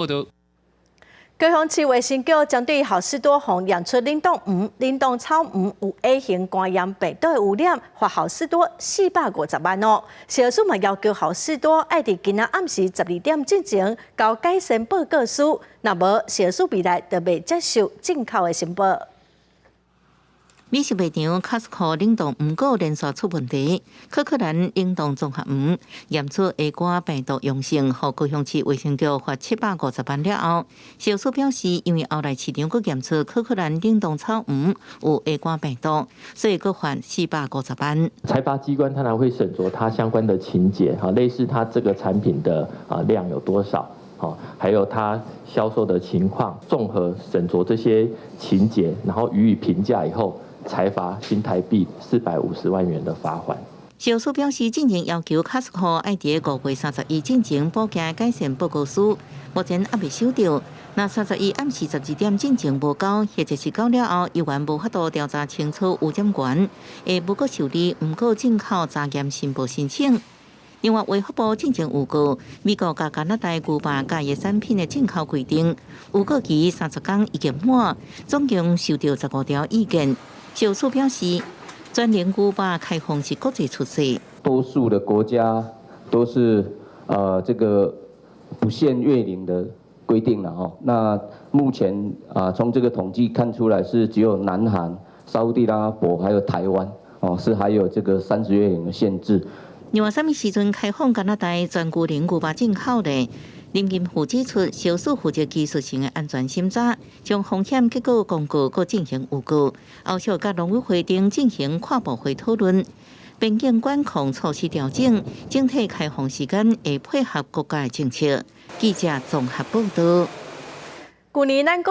報道。高雄市衛生局針對好市多予驗出冷凍黃、冷凍草黃有 A 型肝炎病毒的污染，罰好市多450萬哦。食藥署嘛要求好市多愛佇今仔暗時12點之前交改善報告書，若無食藥署未來就袂接受進口的申報。美食賣場 Costco 冷凍黃果連續出問題，可可蘭冷凍綜合黃驗出 A 肝病毒陽性，予高雄市衛生局罰750萬了後，食藥署表示，因為後來市場閣驗出可可蘭冷凍草黃有 A 肝病毒，所以閣罰四百五十萬。裁罰機關當然會審酌它相關的情節，哈，類似它這個產品的啊量有多少，好，還有它銷售的情況，綜合審酌這些情節，然後予以評價以後，裁罰新台幣450萬元的罰款。食藥署表示，進前要求 Costco 愛佇5月31進前補交改善報告書，目前猶未收著。若31暗時12點進前無交，或者是交了後猶原無法度調查清楚污染源，會無閣受理黃果進口查驗申報申請。另外，衛福部進前預告，美國佮加拿大牛肉佮伊產品的進口規定，預告期30工已經滿，總共收著15條意見。食藥署表示，全齡牛肉開放是國際趨勢。多數的國家都是這個不限月齡的規定了哦。那目前啊，從這個統計看出來，是只有南韓、沙烏地阿拉伯還有台灣哦，是還有這個30月齡的限制。另外，啥物時陣開放加拿大全牛齡牛肉進口呢？林金富指出，食藥署負責技術性的安全審查，將風險結果公告閣進行預告，後續佮農委會等進行跨部會討論，邊境管控措施調整，整體開放時間會配合國家的政策。記者綜合報道。舊年咱國